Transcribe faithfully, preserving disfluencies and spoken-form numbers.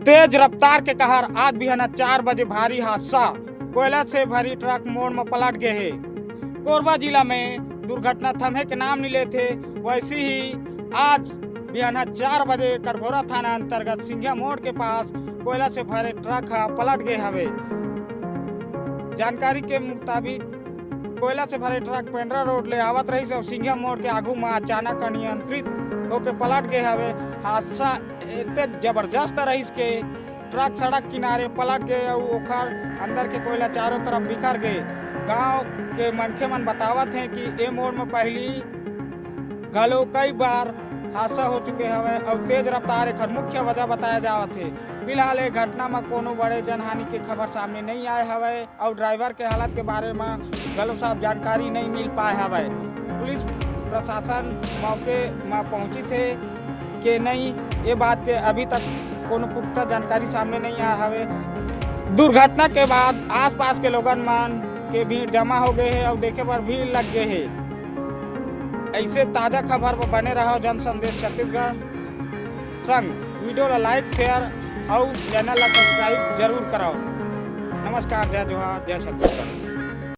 तेज रफ्तार के कहर आज बिहान चार बजे भारी हादसा, कोयला से भरी ट्रक मोड़ म पलट गे हे। कोरबा जिला में दुर्घटना थमहे के नाम नइ लेथे। वैसे ही आज बिहान चार बजे कटघोरा थाना अंतर्गत सिंघिया मोड़ के पास कोयला से भरे ट्रक ह पलट गे हवे। जानकारी के मुताबिक कोयला से भरे ट्रक पेंड्रा रोड ले आवत रहिस अउ सिंघिया मोड़ के आगू म अचानक अनियंत्रित होके पलट गे हवे। हादसा एते जबरदस्त रहिस के ट्रक सड़क किनारे पलट गे अउ ओखर अंदर के कोयला चारों तरफ बिखर गे। गांव के मनखे मन बतावत हें कि ए मोड़ म पहिली घलो कई बार हादसा हो चुके हवय अउ तेज रफ्तार एखर मुख्य वजह बताया जावत हे। फिलहाल ए घटना म कोनो बड़े जनहानि के खबर सामने नइ आए हवय अउ ड्राइवर के हालत के बारे म घलो साफ जानकारी नइ मिल पाए हवय। पुलिस प्रशासन मौके म पहुंचिस हे के नइ, ए बात के अभी तक कोनो पुख्ता जानकारी सामने नइ आए हवय। दुर्घटना के बाद आसपास के लोगन मन के भीड़ जमा हो गए हे अउ देखे बर भीड़ लग गए हे। ऐसे ताजा खबर पर बने रहो जन संदेश छत्तीसगढ़ संग। वीडियो ला लाइक, शेयर अउ चैनल ला सब्सक्राइब जरूर कराओ। नमस्कार, जय जोहार, जय छत्तीसगढ़।